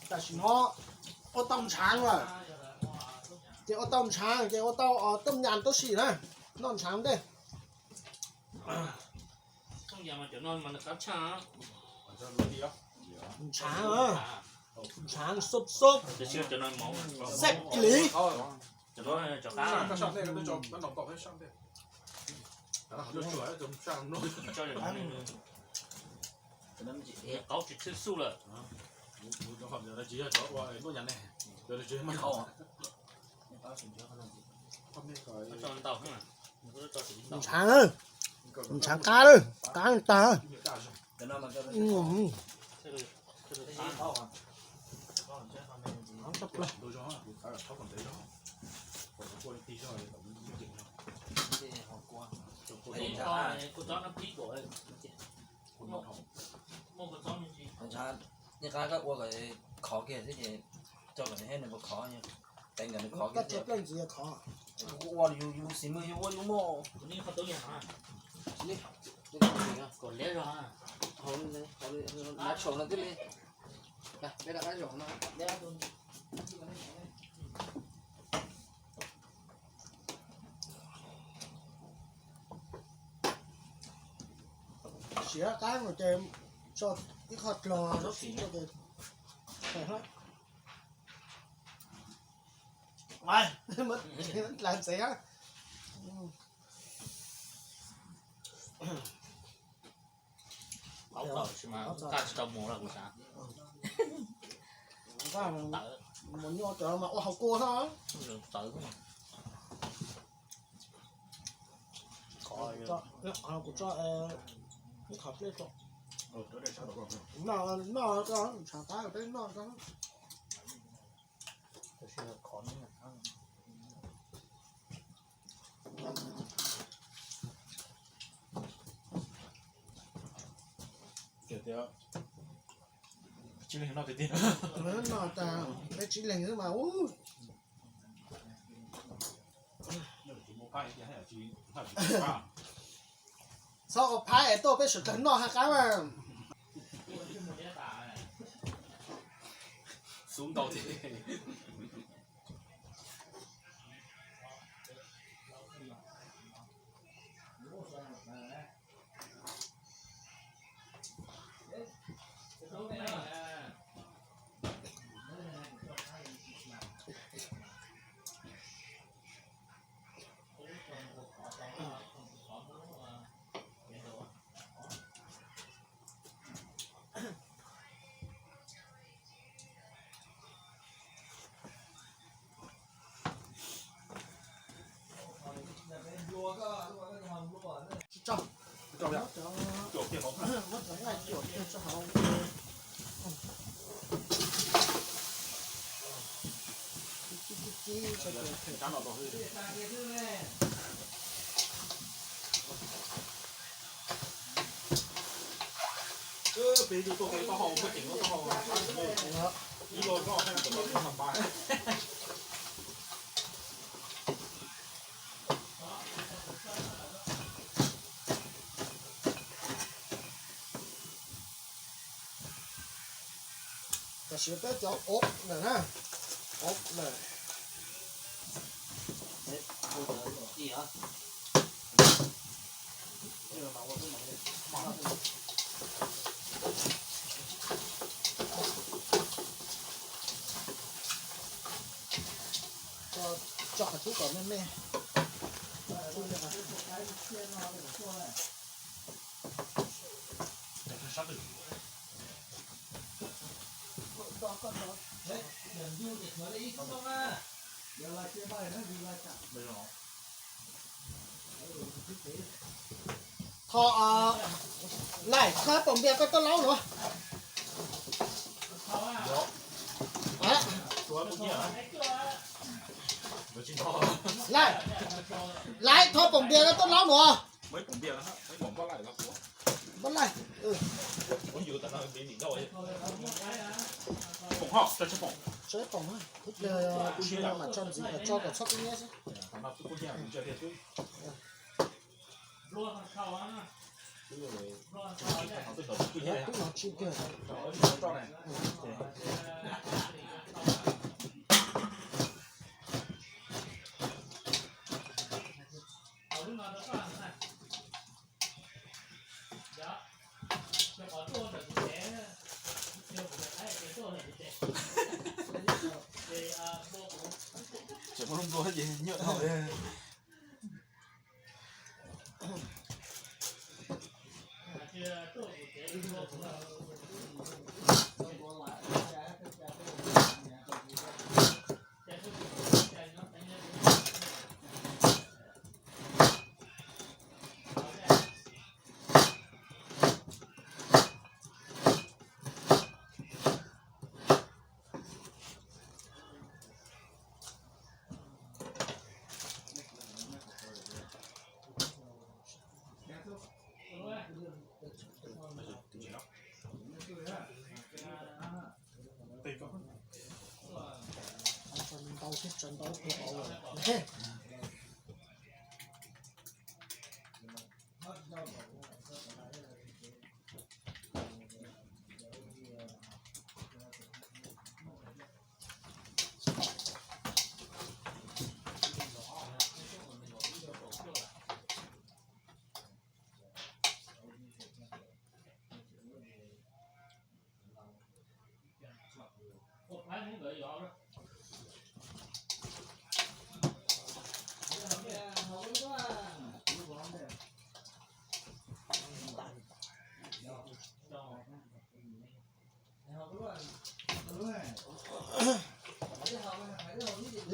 Tam sim no ua tau ntshaav lawm, ces ua tau ntshaav ces ua tau os, toj nyas tub si na, noj ntshaav ntej. Ntshaav, ntshaav xub xub, xeb lis. Qaub tsis thwj xub lawm. Ntshaav, ntshaav qab lawm, qab tag. Ntshaav, nej qab koj ua kom khov kiag thiab ces coj kom nws, nws puas khov, teev kom nws khov kiag thiab. Ua yus, yus xis mwg yus ua yus muaj. Siav qab no ces tso ib qho dlog no xwb ces, las ntxeev. Qab tsis tau mus lawm kuv xav. Mus nyob cov mas ua hauv kua xwb. Txawv xwb. Kuv tso ib qhov plej rau. Noj, noj rau, tshav qab peb noj rau. Tsis leeg no tiag tiag. No tas peb tsis leeg xwb mas ub. Txhob ua phab es tuaj peb sawv daws noj haj qab mas. Xub ntau thiab. Tso, muab cov nqaij cuam kiag tso hauv. Peb tuaj taub hau, muaj ceem lub taub hau, ib lo zoj, ib lo zoj. Tam sim peb cov ob lawm na, ob lawm. Tso qhov cub kom me me. Tho, Laij, tho poom npias koj tuaj laub no. Laij, Laij, tho poom npias koj tuaj laub no. Npaj Laij, tso ib poom, ib pliag mam tso ntxiv kom tso kom txhob kub hnyiab xwb. Twb los tsis kiag. Tseem muaj lub nplua ces nyuaj dhau li.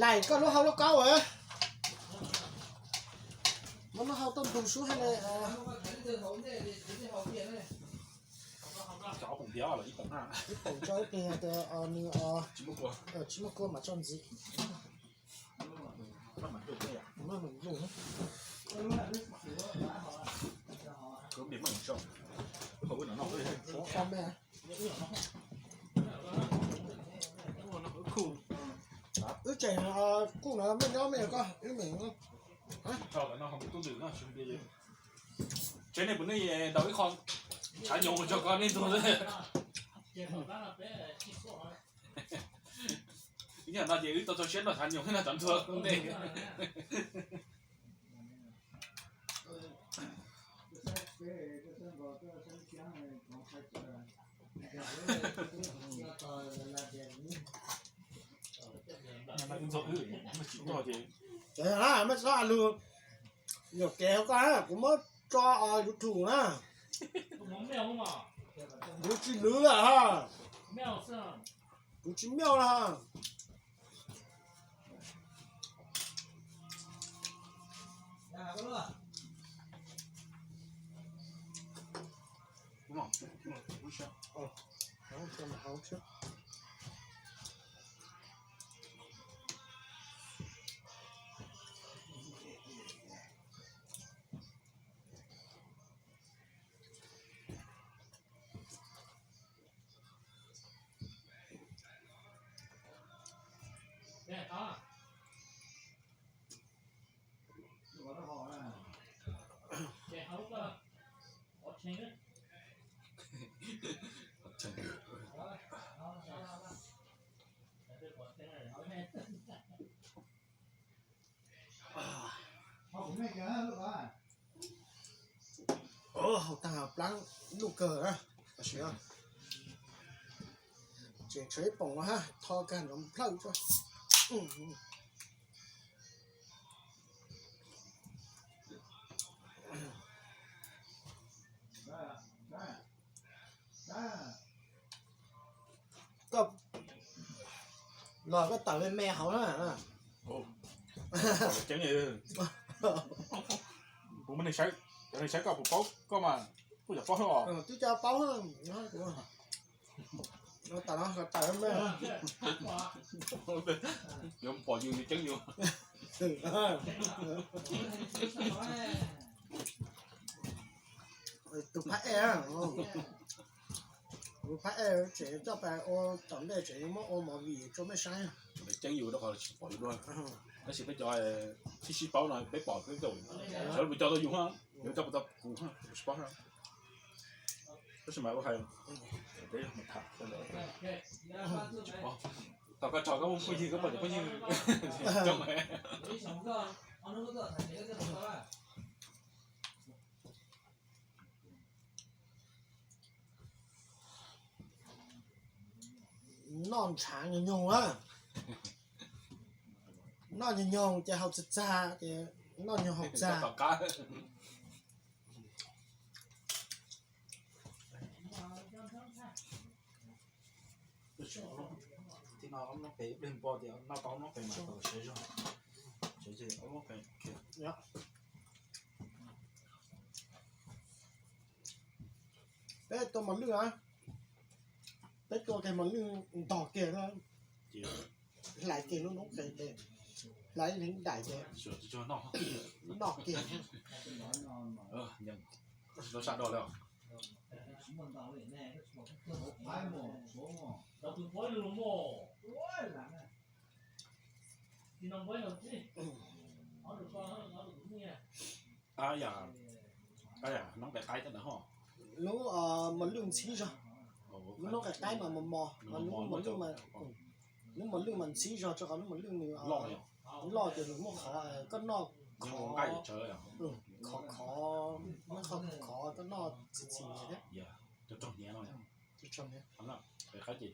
Laim koj lub hau lauj kaub a. Muab lub hau tuaj ntug sub hab le. Ib poom tso ib pliag tias nws tsis muaj kua mas tso ntxiv. Wb tseem kuj no mej nyob mej koj wb me. Tsev nej puas nej daus ib qho tshav nyoos tso koj nej ntug xwb. Ib yam no ces wb tau txog siab noj tshav nyoos noj tshav ntuag ntej. Mej txhob lus yuam kev hauv koj, kuv muab tso YouTube na. Kuv tsis lwv lawm ha. Kuv tsis miaj na. Hau tag plaab luj kawg na, tam sim no tseem tshuav ib poom no hab, tho kag nrov nplhawj tso. Koj los koj tawm me me hauv na. Kuv muab neeg saib, cov neeg saib koj puas paub koj mas kuj cov paub os. Twb cov paub. Tawm no tawm me. Yuav pom yus yus ceeb yus. Tus phab ej, tus phab ej tseem coj pais ua tom ntej tseem yuav muab ua movie rau mej saib. Ceeb yus rau qhov tsis pom yus dua. Tab sis peb cov sib sib paub no peb pom peb tau, xyov puas coj tau yus, yuav coj puas tau kuv, tsis paub. Tab sis mas ua hais, peb mus tham, tau koj tso koj muaj phooj ywg, koj muaj cov phooj ywg coob. Noj ntshav nyoos nyoos na. Noj nyoos nyoos ces haus txag txag ces noj nyoos haus txag. Thib no ob nub pem ib pliag npo tias noj tau ob nub pem mas tau siav zog. Siav ces ob nub pem. Peb tua mos lwj na, peb tua kiag mos lwj ntog kiag, hlais kiag lub noob qes ces, hlais li daim ces noj kiag. Lub mos lwj ntxhib zog, lub noob qes qaib mas mos mos, lub mos lwj mas ntxhib zog rau qhov lub mos lwj nws loj ces nws muaj qhov koj noj khov, khov khov, muaj qhov khov koj noj txi txi thiab. Noob qes qaib ces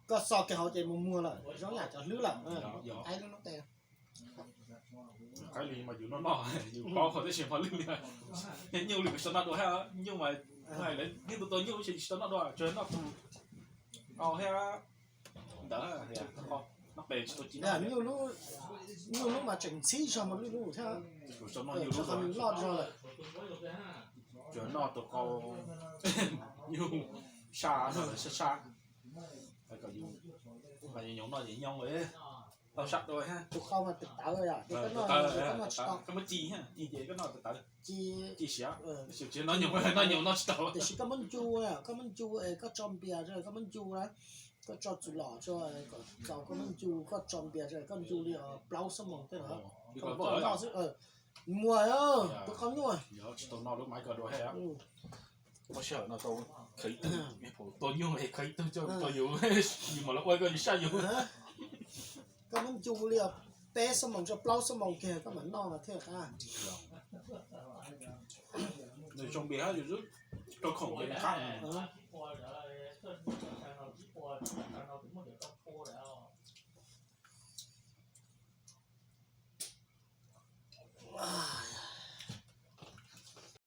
koj xo kiag hauv ces mus muag lawm, zoo yam cov hlwb lawm. Qaib lub noob qes. Qaib li mas yus noj noj yus paub qhov tib si mos lwj li. Nyuj li kuv tsis tau noj dua thiab, nyuj mas lawv yeej tua tua nyuj ces tsis tau noj dua, tsuas noj tus au thiab ntawd. Noob qes tsis tau ci noj. Nyuj lub mas tseem ntxhib zog mos lwj lub thiab, rau qhov nws loj zog lawm. Tsuas noj tus qau, nyuj sab sab, kom yus nyoos noj ces nyoos tau sab dua. Tus qau mas tawv tawv, koj muab ci, ci ces koj noj tawv tawv, ci siav, tsis noj nyoos, noj nyoos noj tsis tau. Tiam sis koj muab ncu, koj muab ncu es koj tso npias rau, koj muab ncu na, koj tso txuj lom rau, kom koj muab ncu, koj tso npias rau, koj ncu li plaub xuab moos tej no, koj noj xwb. Muag, tus qau nyuaj. Tsis tau noj lub maiv ko dua thiab. Muaj sij hawm no tau khaws ib tug, tua nyuj es khaws ib tug coj tau yus, yus mam los ua koj yus sab yus. Koj muab ncu li peb xuab moos rau plaub xuab moos kiag koj mam noj mas thiaj qab. Nws zoo npias yus rau khoom ces qab.